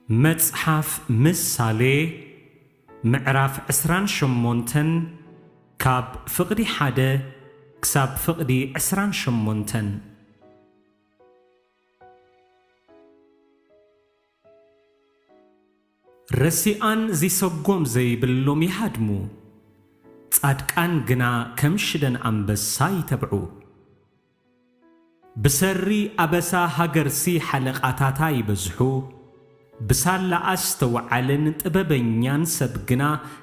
መጽሓፍ ምሳሌ ምዕራፍ ዕስራን ሸሞንተን፣ ካብ ፍቕዲ ሓደ ክሳብ ፍቕዲ ዕስራን ሸሞንተን። ረሲኣን ዚሰጎም ዘይብሎም ይሃድሙ፣ ጻድቃን ግና ከም ሽደን ኣንበሳ ይተብዑ። ብሰሪ ኣበሳ ሃገርሲ ሓለቓታታ ይበዝሑ፣ ብሳላ ኣስተውዓልን ጥበበኛን ሰብ ግና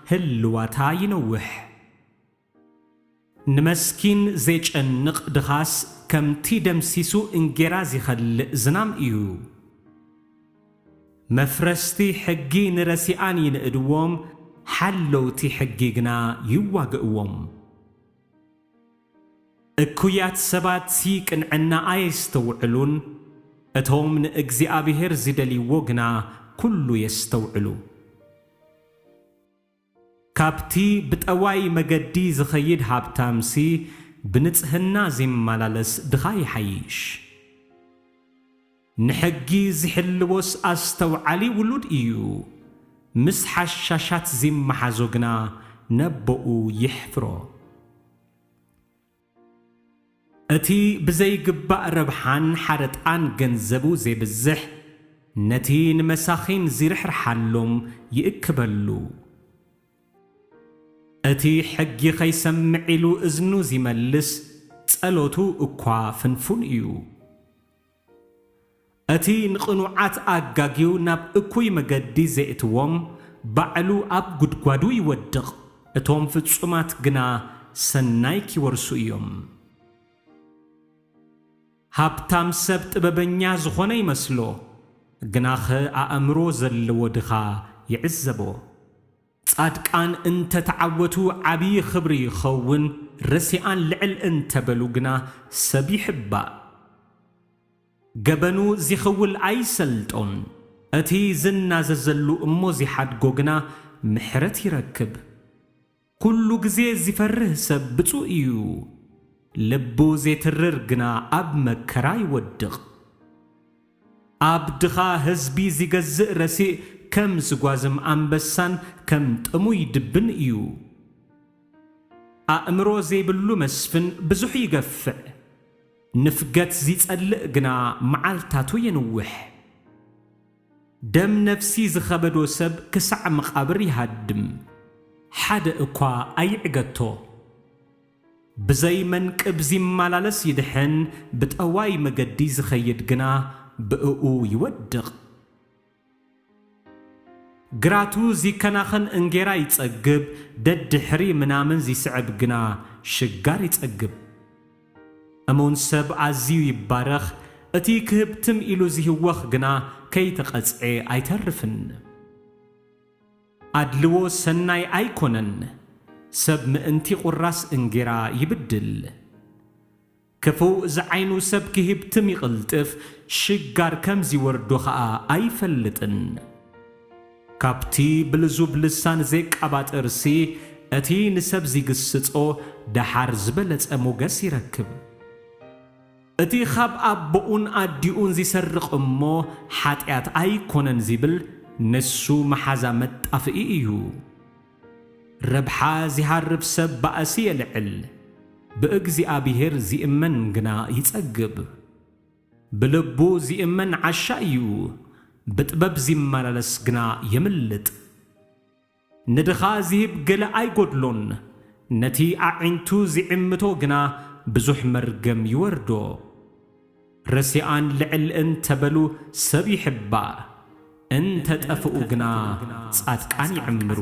ህልዋታ ይነውሕ። ንመስኪን ዜጨንቕ ድኻስ ከምቲ ደምሲሱ እንጌራ ዚኸልእ ዝናም እዩ። መፍረስቲ ሕጊ ንረሲኣን ይንእድዎም፣ ሓለውቲ ሕጊ ግና ይዋግእዎም። እኩያት ሰባትሲ ቅንዕና ኣየስተውዕሉን፣ እቶም ንእግዚኣብሄር ዚደልይዎ ግና ኵሉ የስተውዕሉ። ካብቲ ብጠዋይ መገዲ ዚኸይድ ሃብታምሲ፣ ብንጽህና ዚመላለስ ድኻ ይሓይሽ። ንሕጊ ዚሕልዎስ ኣስተውዓሊ ውሉድ እዩ፣ ምስ ሓሻሻት ዚመሓዞ ግና ነቦኡ የሕፍሮ። እቲ ብዘይግባእ ረብሓን ሓረጣን ገንዘቡ ዜብዝሕ፣ ነቲ ንመሳኺን ዚርሕርሓሎም ይእክበሉ። እቲ ሕጊ ኸይሰምዕ ኢሉ እዝኑ ዚመልስ፣ ጸሎቱ እኳ ፍንፉን እዩ። እቲ ንቕኑዓት ኣጋግዩ ናብ እኩይ መገዲ ዜእትዎም፣ ባዕሉ ኣብ ጒድጓዱ ይወድቕ። እቶም ፍጹማት ግና ሰናይ ኪወርሱ እዮም። ሃብታም ሰብ ጥበበኛ ዝኾነ ይመስሎ፣ ግናኸ ኣእምሮ ዘለዎ ድኻ ይዕዘቦ። ጻድቃን እንተ ተዓወቱ ዓብዪ ኽብሪ ይኸውን፣ ረሲኣን ልዕል እንተ በሉ ግና ሰብ ይሕባእ። ገበኑ ዚኽውል ኣይሰልጦን፣ እቲ ዝናዘዘሉ እሞ ዚሓድጎ ግና ምሕረት ይረክብ። ኩሉ ግዜ ዚፈርህ ሰብ ብጹእ እዩ፣ ልቡ ዜትርር ግና ኣብ መከራ ይወድቕ። ኣብ ድኻ ህዝቢ ዚገዝእ ረሲእ ከም ዝጓዝም ኣንበሳን ከም ጥሙይ ድብን እዩ። ኣእምሮ ዘይብሉ መስፍን ብዙሕ ይገፍዕ፣ ንፍገት ዚጸልእ ግና መዓልታቱ የንውሕ። ደም ነፍሲ ዝኸበዶ ሰብ ክሳዕ መቓብር ይሃድም፣ ሓደ እኳ ኣይዕገቶ። ብዘይ መንቅብ ዚመላለስ ይድሕን፣ ብጠዋይ መገዲ ዚኸይድ ግና ብእኡ ይወድቕ። ግራቱ ዚከናኸን እንጌራ ይጸግብ፣ ደድሕሪ ምናምን ዚስዕብ ግና ሽጋር ይጸግብ። እሙን ሰብ ኣዝዩ ይባረኽ፣ እቲ ክህብትም ኢሉ ዚህወኽ ግና ከይተቐጽዔ ኣይተርፍን። ኣድልዎ ሰናይ ኣይኮነን፣ ሰብ ምእንቲ ቁራስ እንጌራ ይብድል። ክፉእ ዝዓይኑ ሰብ ክህብትም ይቕልጥፍ፣ ሽጋር ከም ዚወርዶ ኸኣ ኣይፈልጥን። ካብቲ ብልዙብ ልሳን ዜቃባጥርሲ፣ እቲ ንሰብ ዚግስጾ ደሓር ዝበለጸ ሞገስ ይረክብ። እቲ ኻብ ኣቦኡን ኣዲኡን ዚሰርቕ እሞ ሓጢኣት ኣይኮነን ዚብል፣ ንሱ መሓዛ መጣፍኢ እዩ። ረብሓ ዚሃርፍ ሰብ ባእሲ የልዕል፣ ብእግዚኣብሄር ዚእመን ግና ይጸግብ። ብልቡ ዚእመን ዓሻ እዩ፣ ብጥበብ ዚመላለስ ግና የምልጥ። ንድኻ ዚህብ ገለ ኣይጎድሎን፣ ነቲ ኣዒንቱ ዚዕምቶ ግና ብዙሕ መርገም ይወርዶ። ረሲኣን ልዕል እንተ በሉ ሰብ ይሕባእ፣ እንተ ጠፍኡ ግና ጻድቃን ይዕምሩ።